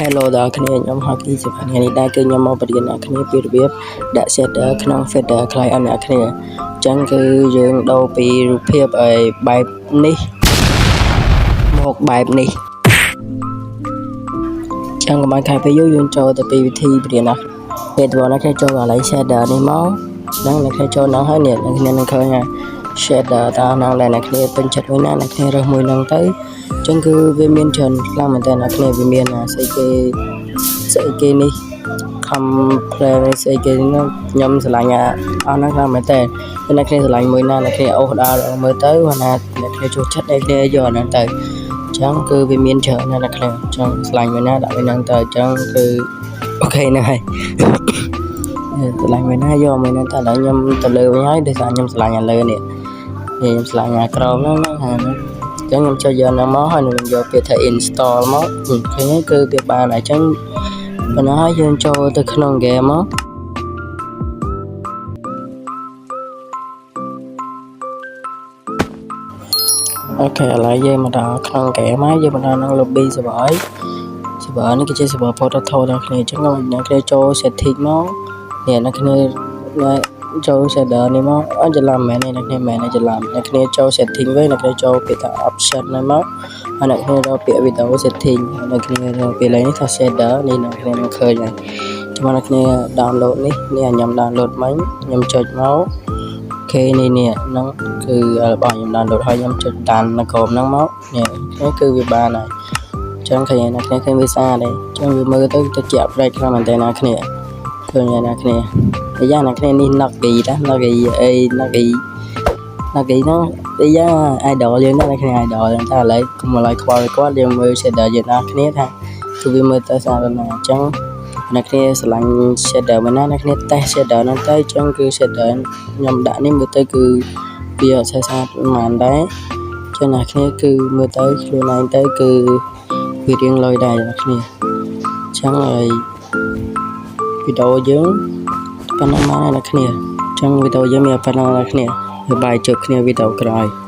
Hello ដល់គ្នាខ្ញុំហៅគីសុផានថ្ងៃនេះដែរគឺខ្ញុំមកបរៀនអ្នកគ្នាពីរបៀបដាក់ shader ក្នុង Feather client អ្នកគ្នាអញ្ចឹងគឺយើងដូរពីរូបភាពឲ្យបែបនេះមកបែបនេះចឹងកុំឲ្យខាតពេលយូរយើងចូលទៅពីវិធីបរៀនអ្នកពេលដំបូងអ្នកគ្នាចូលកន្លែង shader នេះមកហ្នឹងអ្នកគ្នាចូលហ្នឹងហើយនេះអ្នកគ្នានឹងឃើញហើយ shader តើហ្នឹងដែលអ្នកគ្នាពេញចិត្តមួយណាអ្នកគ្នារើសមួយហ្នឹងទៅអញ្ចឹងគឺវាមានច្រើនខ្លាំងមែនតើអ្នកគ្នាវាមានអាស្អីគេស្អីគេនេះ complain ស្អីគេហ្នឹងខ្ញុំស្រឡាញ់អាអស់ហ្នឹងខ្លាំងមែនតើអ្នកគ្នាស្រឡាញ់មួយណាអ្នកគ្នាអូសដល់មើលទៅណាអ្នកគ្នាចូលចិត្តអ្នកគ្នាយកអាហ្នឹងទៅអញ្ចឹងគឺវាមានច្រើនណាស់អ្នកគ្នាអញ្ចឹងស្រឡាញ់មួយណាដាក់មួយហ្នឹងទៅអញ្ចឹងគឺ OK ហ្នឹងហើយស្រឡាញ់មួយណាយកមួយហ្នឹងតែឥឡូវខ្ញុំទៅលើវិញហើយដោយសារខ្ញុំស្រឡាញ់អាលើនេះនេះខ្ញុំស្រឡាញ់អាក្រោមហ្នឹងណាហ្នឹងអញ្ចឹងខ្ញុំចុចយកហ្នឹងមកហើយខ្ញុំយកពាក្យថា install មកឃើញហើយគឺវាបានហើយអញ្ចឹងប៉ុណ្ណោះហើយយើងចូលទៅក្នុង game មក OK ឥឡូវយើងមកដល់ក្នុង game ហើយយើងមកដល់ក្នុង lobby server ហើយ server នេះគឺជា server Potato ដល់គ្នាអញ្ចឹងអ្នកគ្នាចូល setting មកនេះអ្នកគ្នាចូល shader នេះមកអត់ច្រឡំមែនទេអ្នកគ្នាមែនទេច្រឡំអ្នកគ្នាចូល setting វិញអ្នកគ្នាចូលពាក្យថា option ហ្នឹងមកហើយអ្នកគ្នារកពាក្យ video setting អ្នកគ្នារកពាក្យលេខនេះថា shader នេះអ្នកគ្នានឹងឃើញហើយចាំអ្នកគ្នា download នេះនេះខ្ញុំ download មិញខ្ញុំចុចមក OK នេះនេះហ្នឹងគឺរបស់ខ្ញុំ download ហើយខ្ញុំចុចដាននៅក្រោមហ្នឹងមកនេះនេះគឺវាបានហើយចឹងឃើញអ្នកគ្នាឃើញវាស្អាតទេចឹងវាមើលទៅទៅជាក់ប្រែកខ្លាំងមែនតើអ្នកគ្នាឃើញអ្នកគ្នាអាយ៉ាអ្នកគ្នានេះ Nagi តា Nagi អី Nagi Nagi ហ្នឹងអាយ៉ា idol យើងណាអ្នកគ្នា idol យើងតែឥឡូវកុំឲ្យខ្វល់គាត់យើងមើល shader យើងអ្នកគ្នាថាគឺវាមើលទៅស្អាតណាស់អញ្ចឹងអ្នកគ្នាស្រឡាញ់ shader មួយណាអ្នកគ្នាតេស្ត shader ហ្នឹងទៅអញ្ចឹងគឺ shader ខ្ញុំដាក់នេះមើលទៅគឺវាអត់ស្អាតប៉ុន្មានដែរចឹងអ្នកគ្នាគឺមើលទៅខ្លួនឯងទៅគឺវារៀងលយដែរអ្នកគ្នាអញ្ចឹងហើយវីដេអូយើងប៉ុណ្ណឹងមកអ្នកគ្នាអញ្ចឹងវីដេអូយើងមានប៉ុណ្ណឹងអ្នកគ្នាបាយជួបគ្នាវីដេអូក្រោយ។